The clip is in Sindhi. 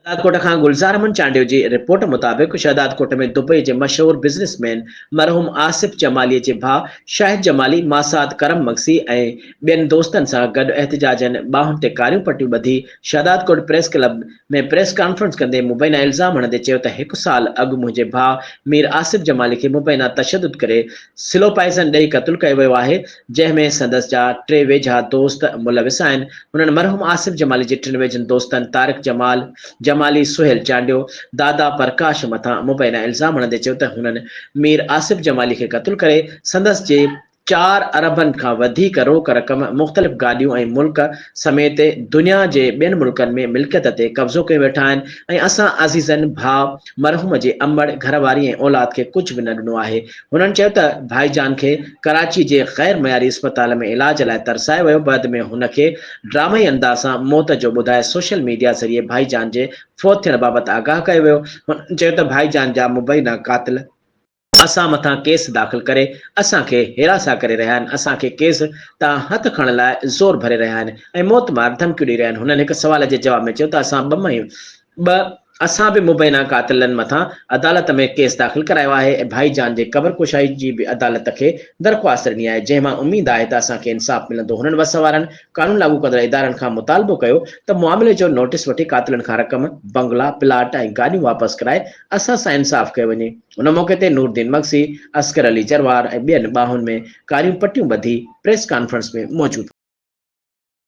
شهدادڪوٽ کان گلزار احمد چانڊيو جي رپورٽ مطابق شهدادڪوٽ ۾ دبئي جي مشهور بزنس مين مرحوم آصف جمالي جي ڀاء شاهد جمالي ماسات ڪرم مگسي ۽ ٻين دوستن سان گڏ احتجاجن ٻانهن تي ڪاريون پٽيون ٻڌي Shahdadkot press club ۾ press conference ڪندي مبينا الزام هڻندي چيو ته هڪ سال اڳ منهنجي ڀاء مير آصف جمالي کي مبينا تشدد ڪري سلو پائزن ڏئي قتل ڪيو ويو آهي جنهن ۾ سندس جا ٽي ويجها دوست ملوث آهن. هنن مرحوم آصف جمالي جي ٽن ويجهن دوستن طارق جمال جمالي، سهيل چانڊيو، دادا پرڪاش مٿان مبينا الزام هڻندي چيو ته هنن مير آصف جمالي کي قتل ڪري سندس جي چار اربن کان وڌيڪ روڪ رقم، مختلف گاڏيون ۽ ملڪ سميت دنيا جي ٻين ملڪن ۾ ملڪيت تي قبضو ڪيون ويٺا آهن ۽ اسان عزيزن، ڀاء مرحوم جي امڙ، گهر واري ۽ اولاد کي ڪجهه به نه ڏنو آهي. هنن چيو ته ڀائي جان کي ڪراچي جي غير معياري اسپتال ۾ علاج لاء ترسايو ويو بعد ۾ هن کي ڊرامائي انداز سان موت جو ٻڌائي سوشل ميڊيا ذريعي ڀائي جان جي فوت ٿيڻ بابت آگاهه ڪيو ويو هنن چيو ته ڀائي جان جا مبينا قاتل اسان مٿان ڪيس داخل ڪري اسان کي هراسان ڪري رهيا آهن اسان کي ڪيس تان هٿ کڻڻ لاء زور ڀري رهيا آهن ۽ موت مار ڌمڪيون ڏئي رهيا آهن هنن هڪ سوال جي جواب ۾ چيو ته اسان ٻه مهينو ٻه اسان به مبينا قاتلن مٿان عدالت ۾ ڪيس داخل ڪرايو آهي ۽ ڀائي جان جي قبر ڪشائي جي به عدالت کي درخواست ڏني آهي جنهن مان اميد آهي ته اسان کي انصاف ملندو هنن وس وارن قانون لاڳو ڪندڙ ادارن کان مطالبو ڪيو ته معاملي جو نوٽيس وٺي قاتلن کان رقم، بنگلا، پلاٽ ۽ گاڏيون واپس ڪرائي اسان سان انصاف ڪيو وڃي ان موقعي تي نور الدين مگسي، اصغر علي جروار ۽ ٻين ٻانهن ۾ ڪاريون پٽيون ٻڌي پريس ڪانفرنس ۾ موجود.